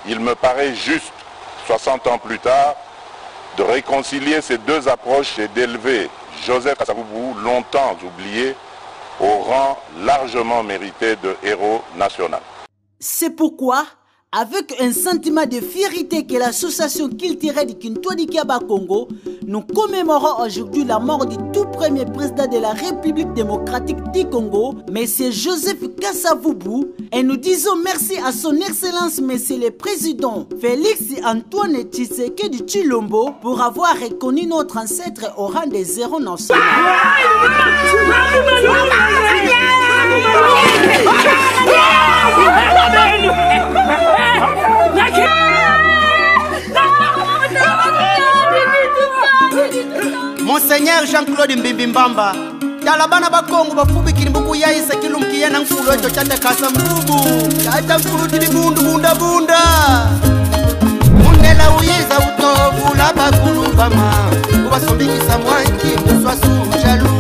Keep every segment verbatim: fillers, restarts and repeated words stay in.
Il me paraît juste, soixante ans plus tard, de réconcilier ces deux approches et d'élever Joseph Kasa-Vubu, longtemps oublié, au rang largement mérité de héros national. C'est pourquoi, avec un sentiment de fierté que l'association culturelle Kintwadi kia Bakongo, nous commémorons aujourd'hui la mort du tout premier président de la République démocratique du Congo, Monsieur Joseph Kasa-Vubu, et nous disons merci à son Excellence Monsieur le Président Félix Antoine Tshisekedi Tshilombo pour avoir reconnu notre ancêtre au rang des héros nationaux. Monseigneur Jean-Claude Mbimbi Mbamba, tala bana ba Kongo bafubikidi mu kuyayisa kilumbu kia nkulu eto Tata Kasa-Vubu. Tata nkulu tidi bundu bunda bunda. Mundela uyiza utovula bakulu bama, ubasombikisa mwa nki muswasu njalu,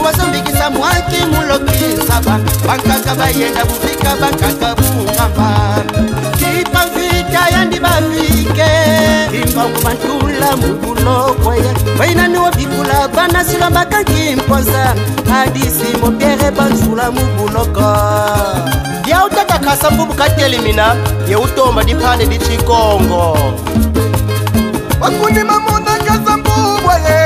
ubasombikisa mwa nki muloki nsaba, bankaka bayenda buvika, bankaka bungamba. Kipa mvita yandi bavike, kimpa kubantula mu buloko ye. Bayina ni wabikula bana sula mbaka kimpoza, hadisi mo Pierre banzula mu buloko. Yau Tata Kasa-Vubu katelemina, ye utomba dipande di Tshikongo. Bakundi mamona Kasa-Vubu ye.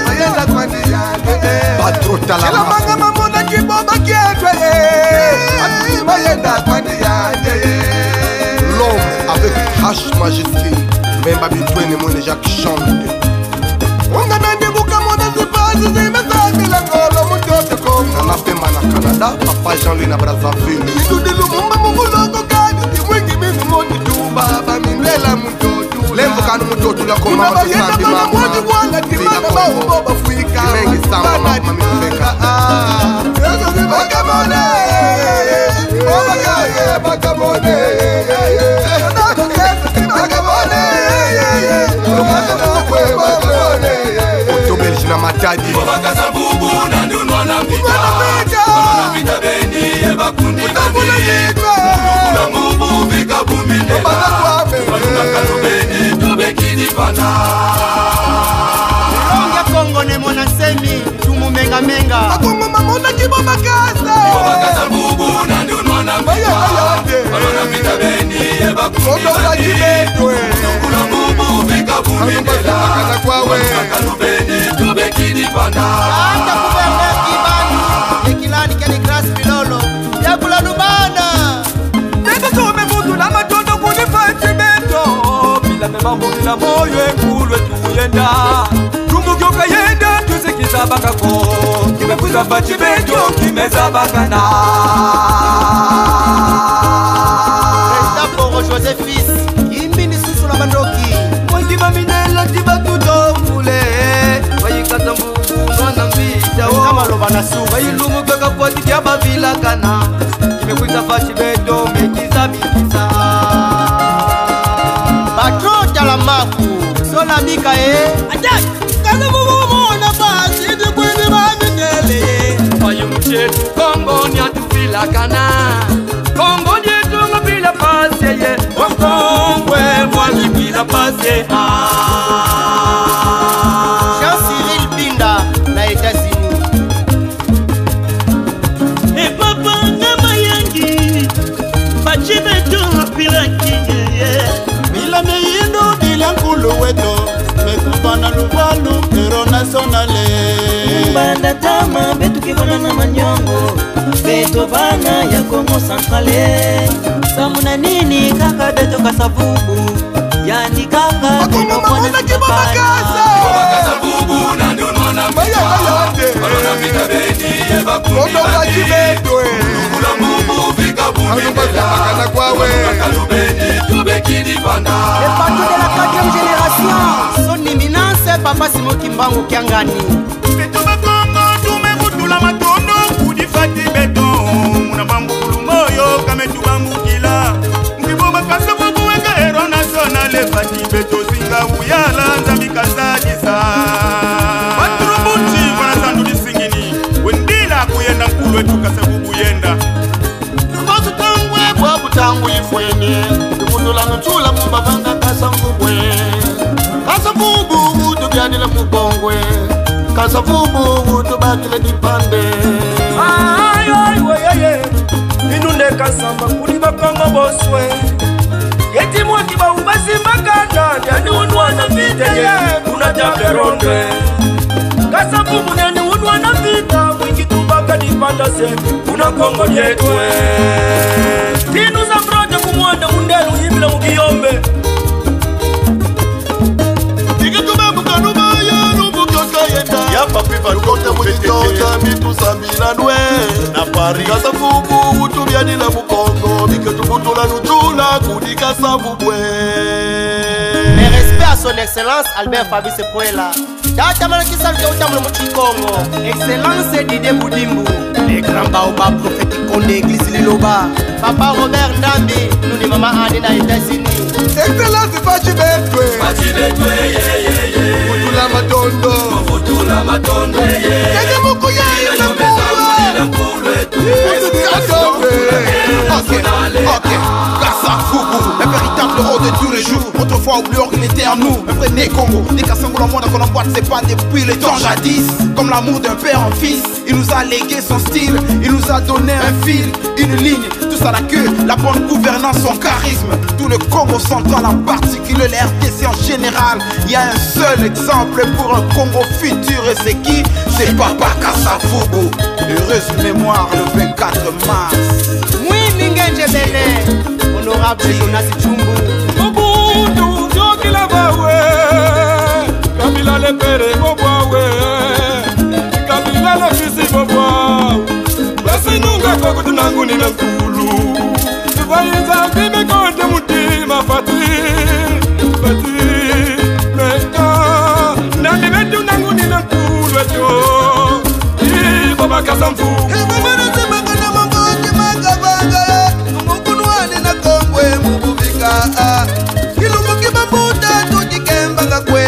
Bayenda kwandi yande ye. Patro Talama. Kila manga mamona Kiboba Kietwe ye. Bayenda kwandi yande ye. L'homme avec H majuscule. Mbemba Bintwene Mwene Jacques Chande. Unga nandi buka mona zipazi zimezamila ngolo mutoto Kongo. Nana Pema na Canada, Papa Jean-Louis na Brazzaville. Itudi Lumumba mu buloko kani, kimwingi mimi moti tuba, bamindela mutoto. Lemvo kani mutoto la koma. Kuna bayenda mama moti wala timana ba ubo bafwika. Kimengi samba mama mifeka. Bakamone, bakamone, bakamone. Oto Belge na Matadi. Bakaza bubu na ndunwa na mvita. Na mvita beni ye bakundi kati. Mvula mubu vika bumindela. Baluna kalubeni tobekidi bana. Ilonga Kongo ne mona nsemi, tumu menga menga. Bakongo mamona Kiboba Kasa. Kiboba Kasa bubu na ndunwa na mvita. Baluna mvita beni ye bakundi kati. Mvula mubu vika bumindela. Baluna kalubeni tobekidi bana. Ata gouverneur Kibani, ye kilani keni Grâce Bilolo, yakula lubana. Beto tume mutu na matondo kuni Fatshi beto. Bila me mambu bila moyo e nkulu etu yenda. Lumbu kio kayenda tusikiza bakako. Kimekwiza Fatshi beto kimeza bakana. Président Poro Joseph Fils, kimini susu na bandoki. Mwangi maminela ti batuto kule. Bayikata mbu Bana mvita o. Kama loba na su. Bayi lumbu kaka kwati kia bavilakana. Kimekwiza Fatshi beto mekiza mikisa. Patro Talamaku, sola mika e. Attack! Kasa bubu mona pasi di kwini ba mitele. Bayi mchetu Kongo ni atuvilakana. Kongo dieto nga bila pasi ye. Kongo e mwa ki bila pasi, ah. Jean Cyril Binda na États-Unis. E papa na mayangi, Fatshi beto bila kiye. Bila miyindo bila nkulu weto, me kupa na luvalu, héros national. Mbanda tama beto kivana na manyongo. Beto bana ya Kongo Central. Samu na nini kaka beto Kasa-Vubu? Yandi kaka Bakongo mamona Kiboba Kasa. Kiboba Kasa bubu na ndunwa na mvita. Maya, maya, ate. Baluna mvita beni ye bakundi kati. Mvula mubu vika bumindela. Baluna kalubeni tobekidi bana. Anu bazabakana kwawe. E parti de la quatrième génération. Son éminence, Papa Simon Kimbangu Kiangani. Beto Bakongo tumekutula matondo kudi Fatshi beto. Muna mambukulu moyo kametubambukila. Nkibo bakasa bubu weka héros national Fatshi beto zinga uyala Nzambi kazadisa. Batulubuti wana zandu disingini. Wendila kuyenda nkulu etu Kasa-Vubu yenda. Tubosu tangwe bwa butangu ifweni. Tuvutula nutula mu mavanga Kasa Vubu e. Kasa Vubu utubyadila mu Kongo e. Kasa Vubu utubakila dipanda. Ayo, ayo, ayo, ayo. Inu nde Kasa Vubu kuli Bakongo boswe. Yeti mwaki ba ubazimba kanda, yani unwana mvita ye, kuna taperonde. Kasa Vubu yani unwana mvita, mwingi tubaka dipanda se, kuna Kongo dyetu e. Tinu za mrote kumwanda undelu yibila mu kiyombe. Ike tube mukanu ba ya lumbu kyoka yenda. Ya papi ba lukota mu zinzo za mitu sambila nwe. Na Paris. Kasa Vubu utubyadila mu Kongo, bike tuvutula nutula kuli Kasa Vubu e. Mes respects à son excellence Albert Fabrice Kwela. Tata Malaki Saluti utambula mu Kikongo. Excellence Didier Budimbu. Le grand baobab prophétique Konde église Liloba. Papa Robert Ndambi, nous ni mama Annie na États-Unis. Excellence Fatshi Beton e. Fatshi Beton e, ye, ye, ye. Vutula matondo. Vutula matondo e, ye. Keke muku ya ina kuwa. Ok, ok. Kasa Vubu, un véritable héros de tous les jours. Autrefois, oublions qu'il était à nous, un vrai né Kongo. Ni Kasangula mwana qu'on emboîte ses pas depuis le temps jadis. Comme l'amour d'un père en fils, il nous a légué son style, il nous a donné un fil, une ligne. Tout ça n'a que la bonne gouvernance, son charisme. Tout le Kongo central en particulier, le R D C en général. Il y a un seul exemple pour un Kongo futur et c'est qui ? C'est Papa Kasa Vubu. Heureuse mémoire le vingt-quatre mars. Mwini ngenje bele, honorable Jonas Tshumbu. Mobutu, yokila bawe, Kabila le père bobwawe, Kabila le fils bobwawe. Basi nunga kwa kutunangunina nkulu. Tuvayi Nzambi mekonde mutima Fatshi, Fatshi, meka. Nani betu nangunina nkulu eto. Ibo ba Kasa Vubu. Ibo mana sebaka na mangoji makabanga. Mukunwani na Kongo e mu bubika. Kilumbu ki bambuta tukikembanga kwe.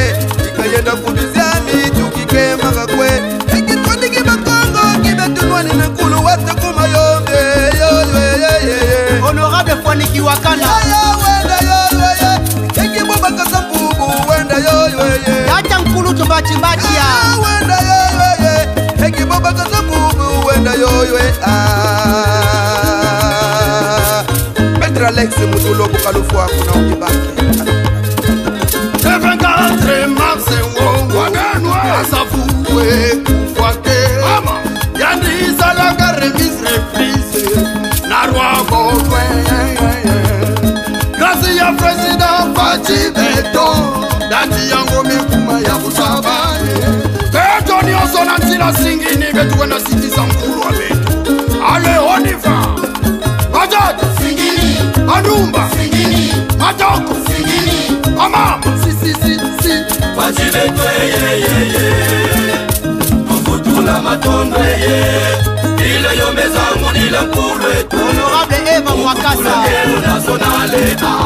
Ikayenda ku biziami tukikembanga kwe. Eki twandiki Bakongo, ki betu nwanina nkulu wata ku mayombe, yo, yo, ye, ye, ye. Honorable Fwani Kiwakana. Ya, ya, wenda, yo, yo, ye. Eki bo ba Kasa Vubu, wenda, yo, yo, ye. Tata nkulu tubati bati ya. Ya, wenda, yo, yo, ye. Eki bo ba Kasa Vubu, wenda, yo, yo, ye. Ah. Maître Alex Mutulu Bukalufwa kuna Ukibaki. Le vingt-quatre mars, wo, wo, Kasa Vubu e kufwa ke. Mama. Yandi zalaka remise reprise. Na roi Baudouin. Grâce ya président Fatshi Beton. Dati yango mikuma ya kusaba. Beton nyonso na nzila singini betu wena sitisa nkulu wa betu. Allez, on y va. Badjadja. Singini. Badumba. Singini. Matoko. Singini. Amama. Si, si, si, si. Fatshi Beton e, ye, ye, ye. Tuvutula matondo e, ye. Ila yo meza ngudila nkulu eto. Honorable Eva Mwakasa. Nkulu eto nationale, ah.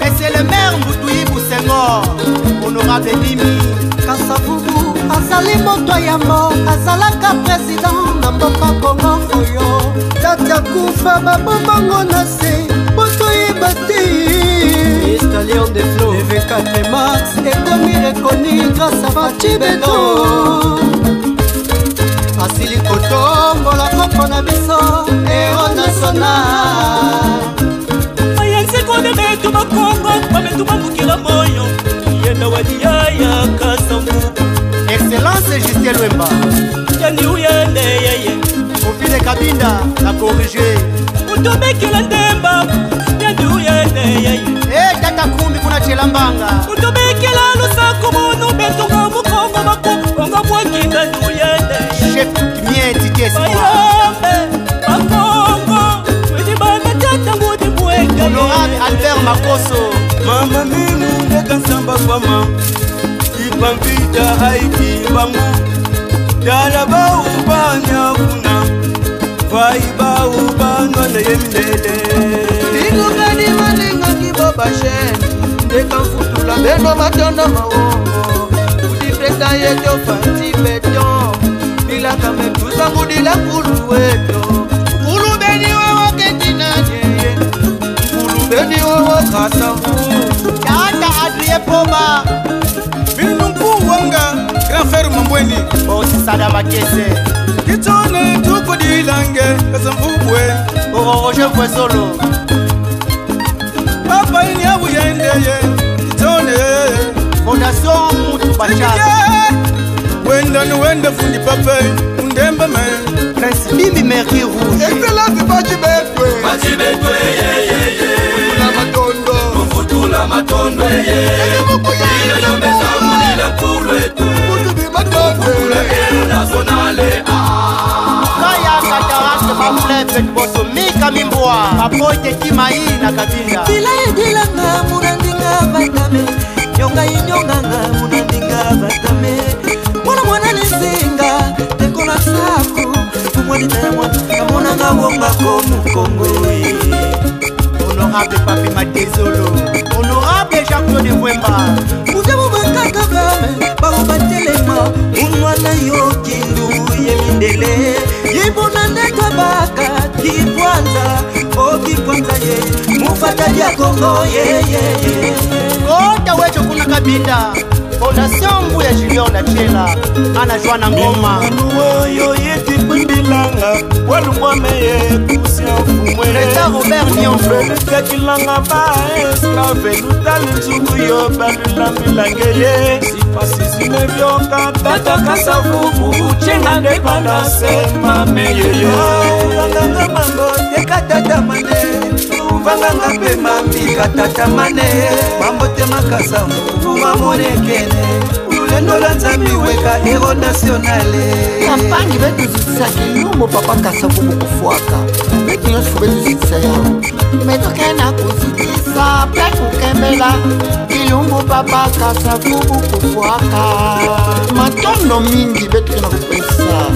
Et c'est le maire Mbutuyi Busengo. Honorable Dimi. Kasa Vubu azali moto ya mbo, azalaka président na mboka Kongo oyo. Tata kufa, babombango na se, mpo toyeba te. Mister Lion de Flow. Le vingt-quatre mars ekomi reconnu grâce à Fatshi Beton. Asili kotombola koko na biso, héros national. Ayanzi kode betu Bakongo, ba betu bamukila moyo. Yenda wadi yaya Kasa Vubu. Excellence Justin Lwemba. Yandi uyende yeye. Koffi de Kabinda, la corrigé. Utobekela ndemba, yandi uyende yeye. Eh, tata Kumbi kuna Tshilambanga. Utobekela lusaku munu betu nga Mukongo bako, onga mwakinda yandi uyende. Chef Mieti Diaspora. Bayambe, Bakongo, twidi bana tata ngudi mwenge. Honorable Albert Makoso. Mama mimi ndeka nsamba kwa mama. Kipa mpita haiki mbangu. Tala bau banya kuna. Vai bau banwa na yendele. Bino kadi manenga ki bo ba chaîne. Ndeka mfutula beno matondo ma wongo. Kudi président yeto Fatshi Beton. Bilaka metusa ngudila nkulu eto. Nkulu beni wa waketi nani. Bosi Sada Makese. Kitone tuko dilange, kasa mfubwe. Oro Roger Kwezolo. Papa ini abu yende ye, kitone. Fondation Mutu Bacha. Wenda ni wenda fundi papa, undemba me. Prince Bimbi Mercure Rouge. Excellence Fatshi Beton. Fatshi Beton, ye, ye, ye. Kuvutula matondo. Kuvutula matondo, ye. Ila yombe za mulila kulwe. Kaya Cataracte, ba flève, boso mika mimbwa, ba pote tima ina kabila. Bila edilanga muna ndinga batame, nyonga inyonganga muna ndinga batame. Mwana mwana lizinga, tekola saku, kumwani na mwana, amonanga wonga ko Mukongo, eh. Honorable Papi Madezolo, Honorable Jean-Claude Mvwemba. Uze mu bakaka bame, bawu batelema, umwana yo kindu ye mindele. Yibona neta baka, Kipwanza, o Kipwanza ye, mu fata dia Kongo ye, ye, ye. Kota wecho kuna Kabinda. Fondation Mbuya Junior na Chela, ana Joana Ngoma. Mwana woyo yeti kwimbilanga, walu mwame ye kusia mfumwe. Trésor Robert Nyongo. Mfele kakilanga ba esclave, lutali nzungu yo, balulambilanga ye. Sipasi zine vyoka, tata Kasa-Vubu, uchenga ndepandase, mame ye ye. Nganga mango, teka tata mane. Tumvanga nga pe mambi ka tata mane, mambote ma Kasa-Vubu mamonekene, lulendo lwa Nzambi weka, héros national. Bampangi beto, zitisa kilumbu papa Kasa-Vubu kufwaka. Beto nyonso beto zitisa yawu. Beto ke na kuzitisa, pe kukembela kilumbu papa Kasa-Vubu kufwaka. Matondo mingi beto ke na kupesa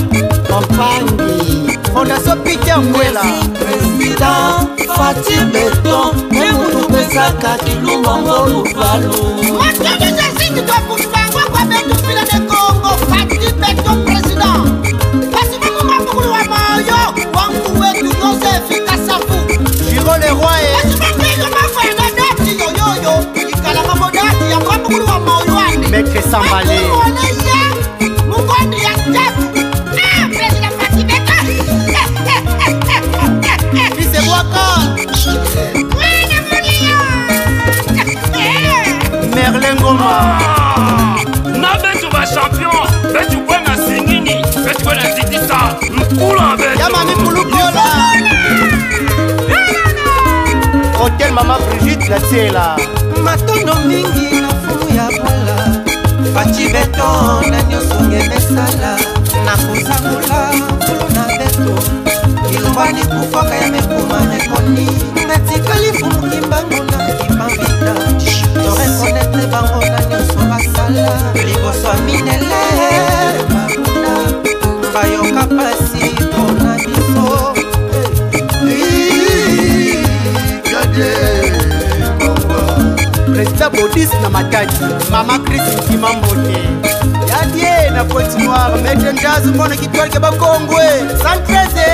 bampangi. Fondation Peter Nkwela. Merci, Président Fatshi Beton, ye muntu pesaka kilumbu ngo luvalu. Matondo zazingi twakumbangwa kwa beto fila ne Kongo, Fatshi Beton, Président. Fatshi Beton, mambukulu wa moyo, wa nkulu wetu Joseph Kasa-Vubu. Giraud Leroy, eh. Fatshi Beton, mafana dati yo, yo, yo. Ikala mambo dati ya mambukulu wa moyo wane. Maître Sambale. Mambukulu wane ya. Mukondi ya tatu. Ah, Président Fatshi Beton. Fils de Boaka. Mwana Mulia. Merlin Ngoma. Ah, na beto ba champion, beto kwenda singini, beto kwenda zitisa, mukula beto. Ya mami Pulukola. Hôtel Mama Brigitte na Tiela. Matondo mingi na mfumu ya bula. Fatshi Beton na nyonso nge mesala. Na kuzangula mfulu na beto. Kilumbu ni kufwaka ya mekuma mekoni. Metikali mfumu Kimbangu na Kimbanvita. To reconnaître bango na nyonso basala. Liboso ya mindele, mabunda. Bayoka pasi mpo na biso. Président Bodis na Matadi, Mama Chris Kimambote. Ya die na Pointe Noire, Maître Njazu, mwana kitwali ke Bakongwe. Cent treize,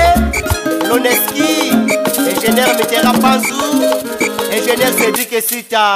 Loneski, ingénieur Mitera Panzu, ingénieur Cédric Esita.